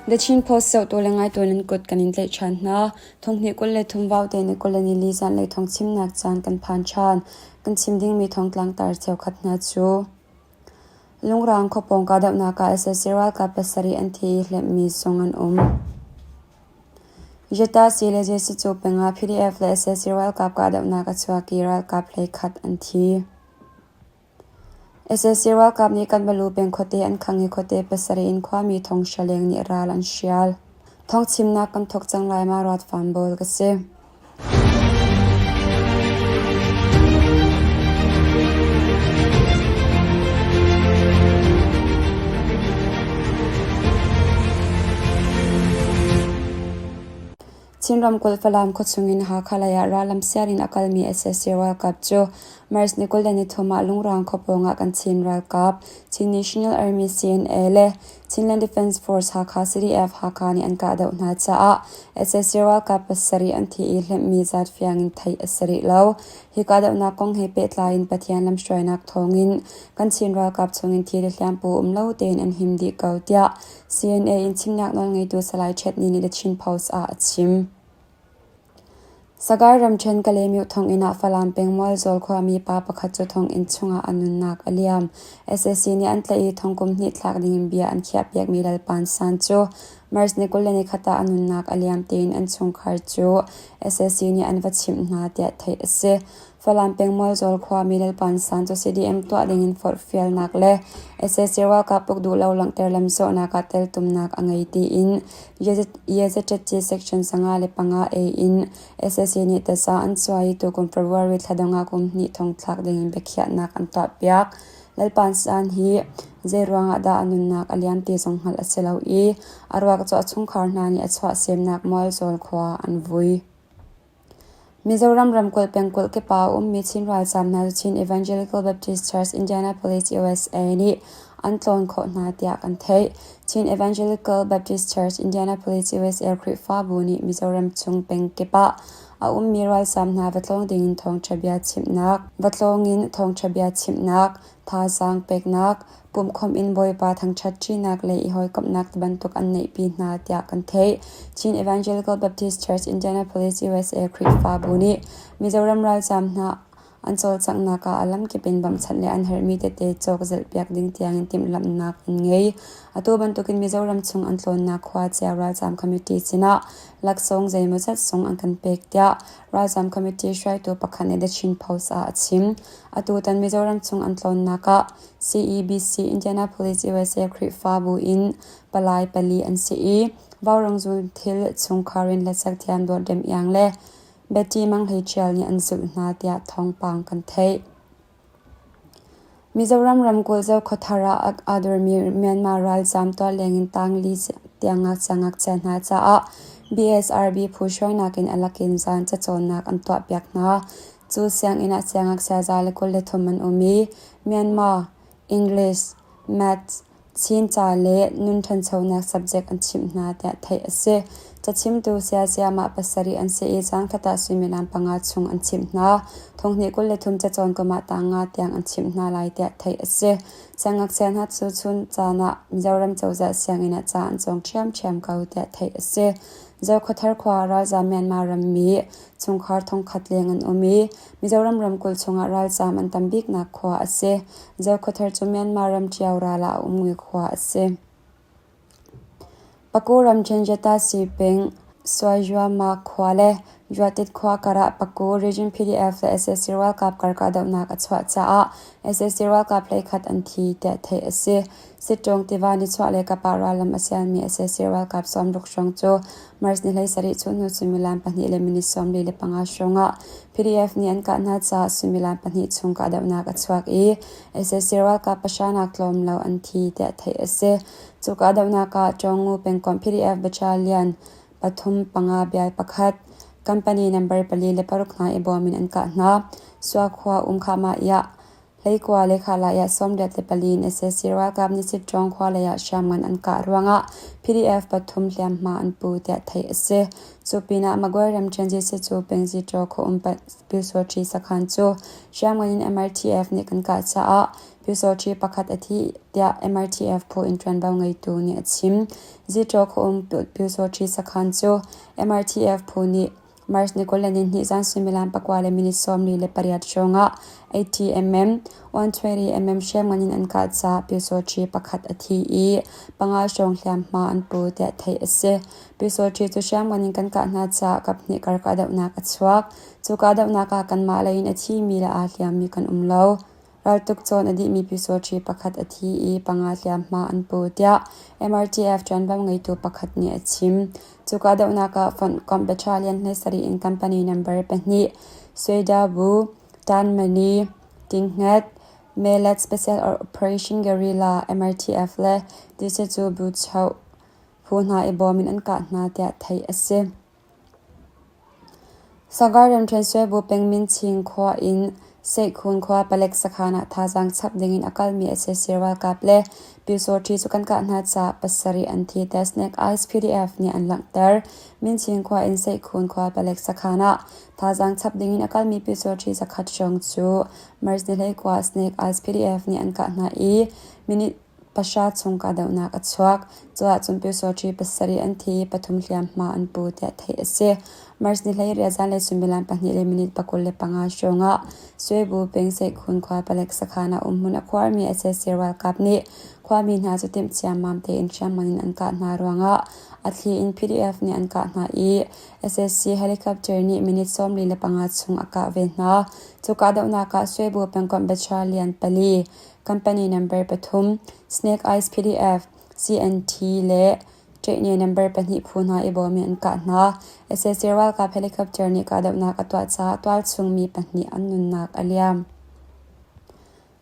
The Chin Post zohtu le ngaitu nan kut kan in tlaih ṭhan hna. Thonghnih 23 vaute ni 24 zanlei thawngchimnak caan kan phan ṭhan. Kan chim dingmi thawngtlangtar cheukhat hna cu Lungrang khuapawng kahdohnak ah sac ralkap pasarih an thi i hlemhmi zong an um. Yatasi le Jesucu peng ah PDF le sac ralkap kahdohnak a chuak i ralkap 11 an thi. Sac ralkap nih Kanbalu peng khuate an khangh i khuate pasarih in khuami thonghra leng nih ral an hrial. Thawngchimnak kan thawk cang lai ma Ruat Van Bawl ka si. Chin ramkulh Falam khuachung in Hakha lei ah rallam siar in a kalmi sac ralkap cu March ni 23 ah Lungrang khua pawng ah kan Chin ralkap, Chin National Army CNA le Chinland Defence Force Hakha CDF Hakha nih an kahdoh hna caah sac ralkap pasarih an thi i hlemhmi zat fiang in theih a si rih lo. Hi kahdohnak kong he pehtlai in Pathian lamhruainak thawngin kan Chin ralkap chungin thi le hliampu um lo tein an him dih ko tiah CNA in chimnak nawlngeitu Salai Chet Ni nih The Chin Post ah a chim. Sagaing ramṭhen Kalaymyo thonginn ah Falam peng Mualzawl khuami pa pakhat cu thonginn chungah a nunnak a liam. Sac nih an tlaih i thong kum hnih thlak dingin bia an khiahpiakmi Lalpan San cu March ni 21 ah a nunnak a liam tiin an chungkhar cu sac nih an va chimh hna tiah theih a si. Falam peng Mualzawl khuami Lalpan San cu CDM tuah dingin forhfialnak le sac ralkap uk duh lo langhter lamzawhnak ah teltumnak a ngei tiin Yezetṭetṭi Section 5 A in sac nih taza an cuai i tukum February thla dongh ah kum hnih thongthlak dingin biakhiahnak an tuahpiak. Lalpan San hi zeiruang ah dah a nunnak a liam ti zong hngalh a si lo i a ruak cu a chungkhar hna nih a chuahsemnak Mualzawl khua an vui. Mizoram ramkulh pengkulh kip ah a ummi Chin ralzaam hna cu Chin Evangelical Baptist Church Indianapolis, USA nih an tlawn khawh hna tiah kan theih. Chin Evangelical Baptist Church Indianapolis, USA Khrihfabu nih Mizoram chung pengkip ah a ummi ralzaam hna va tlawng dingin thawngṭha bia chimhnak, va tlawng in thawngṭha bia chimhnak, thazaang peknak, pumhkhawmh in Bawipa thangṭhat ṭinak le i hawikomhnak tibantuk an neihpi hna tiah kan theih. Chin Evangelical Baptist Church Indianapolis, USA Khrihfabu nih Mizoram ralzaam hna an cawlcanghnak ah a lamkip in bawmhchanh le an herhmi tete cawk zelhpiak ding tiangin timhlamhnak an ngei. Atu bantukin Mizoram chung an tlawnnak khua cia ralzaam committee sinah laksawng zeimawzat zong an kan pek tiah ralzaam committee hruaitu pakhat nih The Chin Post ah a chim. Atutan Mizoram chung an tlawnnak ah CEBC Indianapolis, USA Khrihfabu in palai pali an si i Vaurawng Zulthil chungkhar in hlasak thiam Dawt Rem Iang le Betty Mang Hlei Ṭial nih an zulh hna tiah thawngpang kan theih. Mizoram ramkulh Zokhawthar ah aa dormi Myanmar ralzaam tualleng in tangli tiang ngakchia ngakchia hna caah BSRB phu hruainak in a lakin zan cacawnnak an tuahpiak hna. Cu sianginn ah siangngakchia 123 an um i Myanmar, English, Maths, Chin ca le nun ṭhanchonak subject an chimh hna tiah theih a si. Cachimtu sayamah pasarih an si i caankhat ah suimilam panga chung an chimh hna. Thonghnih 23 cacawn kum ah tang nga tiang an chimh hna lai tiah theih a si. Siangngakchia hna cu chun caan ah Mizoram cozah sianginn ah ca an cawng ṭhiamṭhiam ko tiah theih a si. Zokhawthar khua ah ralzaam Myanmar rammi chungkhar thongkhat leng an um i Mizoram ramkulh chungah ralzaam an tam biknak khua a si. Zokhawthar cu Myanmar ram ṭio ral ah a ummi khua a si. Paku ramṭhen Jatasi peng Suajuama khua le Juatit khua karah Paku Region PDF le sac ralkap kar kahdohnak a chuah caah sac ralkap 11 an thi tiah theih a si. Sittawng tiva nichuahlei kap ah rallam a sialmi sac ralkap 60 hrawng cu March ni 17 chunhnu suimilam pahnih le minute 45 hrawng ah PDF nih an kah hna caah suimilam pahnih chung kahdohnak a chuak i sac ralkap pahra nak tlawm lo an thi tiah theih a si. Cu kahdohnak ah Tawngu pengkomh PDF battalion pathum panga bial pakhat, company number pali le paruk hna i bawm in an kah hna. Suakhua um khahmah iah Hleikua le Khalai ah 84 in sac ralkap nih Sittawng khua lei ah hriamngan an kah ruangah PDF pathum hliamhma an pu tiah theih a si. Cu pinah Magway ramṭhen Jesucu Pengzitaw khuaum Pyusawṭi sakhan cu hriamngan in MRTF nih kan kah caah Pyusawṭhi pakhat a thi tiah MRTF phu in ṭuanvo ngeitu nih a chim. Zitaw khuaum Pyusawṭhi sakhan cu MRTF phu nih March ni 22 zan suimilam 9 le minute 48 hrawng ah 80mm, 120mm hriamngan in an kah caah Pyusawṭhi pakhat a thi i panga hrawng hliamhma an pu tiah theih a si. Pyusawṭhi cu hriamngan in kan kah hna caah kaphnih kar kahdohnak a chuak. Cu kahdohnak ah kanmah lei in a thimi le aa hliammi kan um lo. Raltuk cawn a dihmi Pyusawṭhi pakhat a thi i panga hliamhma an pu, tiah MRTF ṭuanvo ngeitu pakhat nih a chim. Cu kahdohnak ah fonhkomh battalion 17 in company number pahnih Suedabu, Tanmani, Tinghnget, Melet Special Operation Guerrilla MRTF le Tisecu Buchoh phu hna i bawm in an kah hna, tiah theih a si. Sagar ramṭhen Suaibu peng Minching khua in Seihkhun khua palek sakhan ah thazaang chap dingin a kalmi sac ralkap le Pyusawṭhi cu kan kah hna caah pasarih an thi tiah Snake Eyes PDF nih an langhter. Minching khua in Seihkhun khua palek sakhan ah thazaang chap dingin a kalmi Pyusawṭhi zakhat hrawng cu March ni 19 Snake Eyes PDF nih an kah hna i minute Pahra chung kahdohnak a chuak. Cu ahcun Pyusawṭhi pasarih an thi i pathum hliamhma an pu tiah theih a si. March ni 12 zanlei suimilam pahnih le minute 25 hrawng ah Suebu peng Seihkhun khua palek sakhan ah umhmun a khuarmi sac ralkap nih khuami hna cu timh ciammam tein hriamngan in an kah hna ruangah a thli in PDF nih an kah hna i sac helicopter nih minute 45 chung a kah ve hna. Cu kahdohnak ah Suebu pengkomh battalion pali Company number pathum, Snake Eyes PDF, CNT le ṭehnge number pahnih phu hna i bawm in an kah hna. Sac ralkap helicopter nih kahdohnak a tuah caah tualchung mi pahnih an nunnak a liam.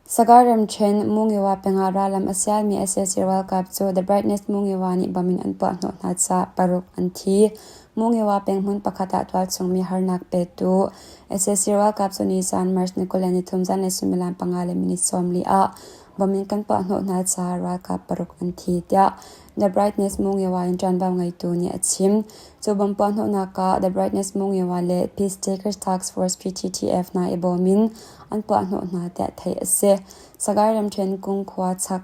Sagar ramṭhen Mungiwa peng ah rallam a sialmi sac ralkap cu The Brightness Mungiwa nih bom in an puahhnawh hna caah paruk an thi. Mungiwa peng hmun pakhat ah tualchung mi harnak petu sac ralkap cu nizaan March ni 23 zanlei suimilam panga le minute 40 ah bom in kan puahhnawh hna caah ralkap paruk an thi tiah The Brightness Mungiwa in ṭuanvo ngeitu nih a chim. Cu bom puahhnawhnak ah The Brightness Mungiwa le Peace Takers Task Force PTTF hna i bawm in an puahhnawh hna tiah theih a si. Sagaing ramṭhen Kung khua chak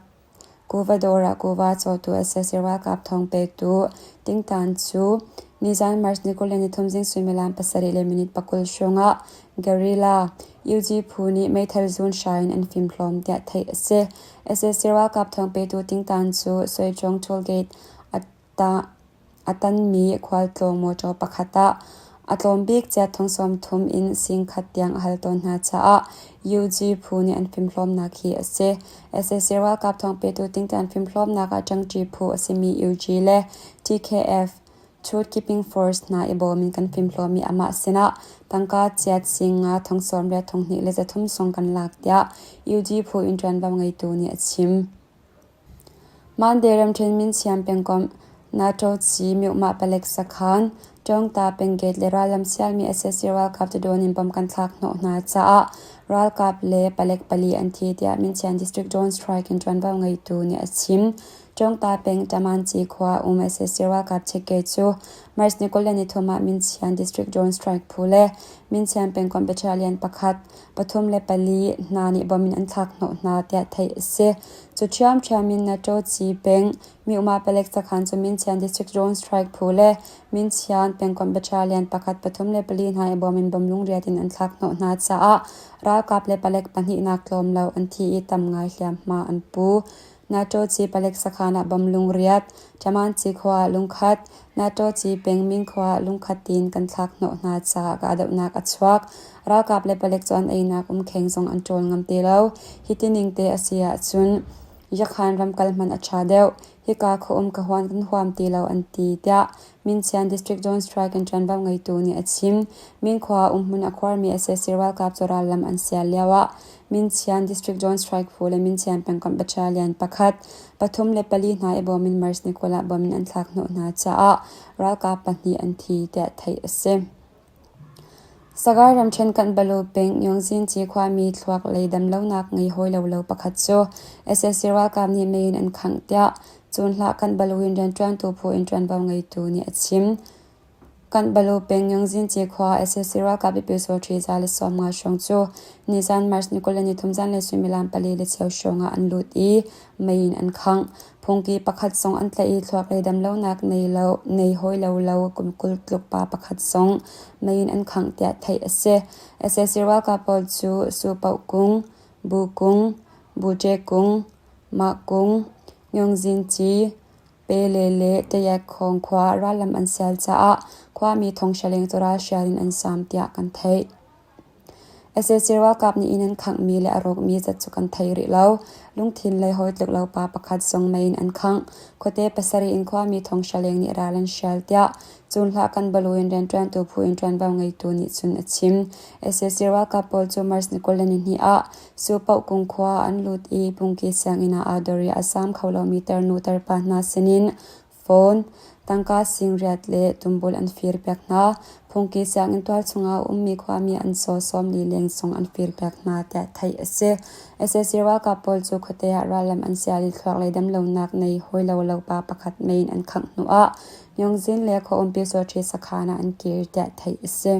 Kuva dawr ah kuva cawtu sac ralkap thawng petu Tingtan cu nizan March ni 23 zing suimilam pasarih le minute 20 hrawng ah guerrilla UG phu nih meithal zun hrai in an fimhlawm tiah theih a si. Sac ralkap thawng petu Tingtan cu Soichong tollgate a tanmi khualtlawng mawṭaw pakhat ah a tlawm bik chiat thong 30 in 10,000 tiang a hal tawn hna caah UG phu nih an fimhlawmnak hi a si. Sac ralkap thawngpetu tingtan fimhlawmnak ah ṭangṭi phu a simi UG le TKF Truth Keeping Force hna i bawm in kan fimhlawm i amah sinah tangka chiat sing nga thong 80 thong hnih le 300 sung kan lak tiah UG phu in ṭuanvo ngeitu nih a chim. Mande ramṭhen Minsiam pengkomh Natoci Myuhmah palek sakhan Ṭawngta pengget le rallam sialmi sac ralkap tudawn in bom kan thlak hnawh hna caah ralkap le palek pali an thi tiah Minsian District Drone Strike in ṭuanvo ngeitu nih a chim. Ṭawngta peng Tamanci khua um sac ralkap chekke cu March ni 23 ah Minsian District Drone Strike phu le Minsian pengkomh battalion pakhat pathum le pali hna nih bom in an thlak hnawh hna tiah theih a si. Cu ṭhiamṭhiam in NATO ci peng Myuma palek sakhan cu Minchian District Drone Strike phu le Minchian pengkomh battalion pakhat pathum le pali hna i bom in bom lungriat in an thlak hnawh hna caah ralkap le palek pahnihnak tlawm lo an thi i tam ngai hliamhma an pu. NATO ci palek sakhan ah bom lungriat, Ṭamanci khua ah lungkhat, NATO ci peng Min khua ah lungkhat tiin kan thlak hnawh hna caah kahdohnak a chuak. Ralkap le palek cu an einak umkheng zong an ṭawl ngam ti lo. Hiti ning te a si ahcun Yakhan ram kal hmanh a ṭha deuh. Hika khuaum ka huan kan huam ti lo an ti, tiah Minchian District Joint Strike in ṭuanvo ngeitu nih a chim. Min khua ah umhmun a khuarmi sac ralkap cu rallam an sial lioah Minchian District Joint Strike Phu le Minchian pengkomh battalion pakhat, pathum le pali hna i bawm in March ni 20 ah bom in an thlak hnawh hna caah ralkap pahnih an thi tiah theih a si. Sagaing ramṭhen Kanbalu peng Yongzinci khuami thluak lei damlonak ngei hawi lo lo pakhat cu sac ralkap nih mei in an khangh tiah Cunhlah Kanbalu in rianṭuantu phu in ṭuanvo ngeitu nih a chim. Kanbalu peng Yangzinci khua sac ralkap Pyusawṭhi 150 hrawng cu nizan March ni 23 zanlei suimilam pali le cheu hrawng ah an lut i mei in an khangh. Phungki pakhat zong an tlaih i thluaklei damlonak nei hawi lo lo kum 20 tluk pa pakhat zong mei in an khangh tiah theih a si. Sac ralkap pawl cu Supaoh kung, Bu kung, Buṭe kung, Mah kung, Yangzinci, Pele le Tayakhawng khua rallam an sial caah khuami thonghra leng cu ralhrial in an zaam tiah kan theih. Sac ralkap nih inn an khanghmi le a rawkmi zat cu kan thei rih lo. Lungthin lei hawi tluk lo pa pakhat zong mei in an khangh. Khuate pasarih in khuami thonghra leng nih ral an hrial tiah Cunhlah kan balu in rianṭuantu phu in ṭuanvo ngeitu nih cun a chim. Sac ralkap pawl cu March ni 22 ah Supaoh khua ah an lut i Pungki sianginn ah aa dor i a zaam kho lomi tarnu tarpa hna sinin phone, tangka singriat le tumbul an firpiak hna. Phungki sianginn tual chungah a ummi khuami an caw 40 leng zong an firpiak hna tiah theih a si. Sac ralkap pawl cu khuate ah rallam an sial i thluaklei damlonak nei hawi lo lo pa pakhat mei in an khangh hnuah Myongzin le khuaumpi Sawṭhi sakhan ah an kir tiah theih a si.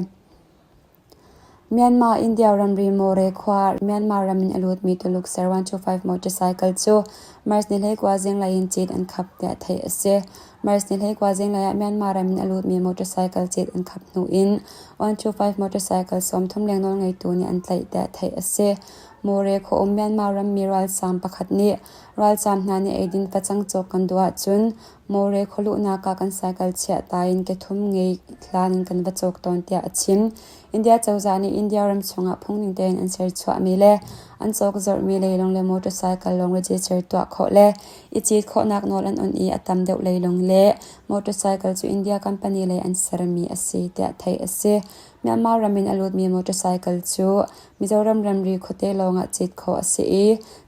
Myanmar-India ramri Mawre khua Myanmar ram in a lutmi Tuluk ser 125 motorcycle cu March ni 19 zinglei in cit an khap tiah theih a si. March ni 19 zinglei ah Myanmar ram in a lutmi motorcycle cit an khap hnu in 125 motorcycle 30 leng nawlngeitu nih an tlaih tiah theih a si. Mawre khua um Myanmar rammi ralzaam pakhat nih ralzaam hna nih eidin facang cawk kan duh ahcun Mawre khualuhnak ah kan cycle chiah ta in kethum ngei hlan in kan va cawk tawn tiah a chim. India cozah nih India ram chungah phungning tein an serchuahmi le an cawkzorhmi leilung le motorcycle lawng register tuah khawh le i cit khawhnak nawl an on i a tam deuh leilung le motorcycle cu India company lei an sermi a si tiah theih a si. Myanmar ram in a lutmi motorcycle cu Mizoram ramri khuate lawngah cit khawh a si i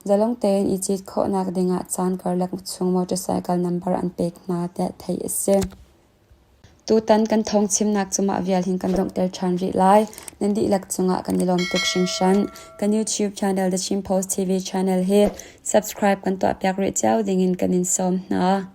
zalong tein i cit khawhnak dingah caan karlak chung motorcycle number an pek hna tiah theih a si. Tutan kan thawngchimnak cu mah vial hin kan donghter ṭhan rih lai. Nan dihlak cungah kan i lawm tuk hringhran. Kan YouTube channel The Chin Post TV channel hi subscribe kan tuahpiak rih cio dingin kan in sawm hna.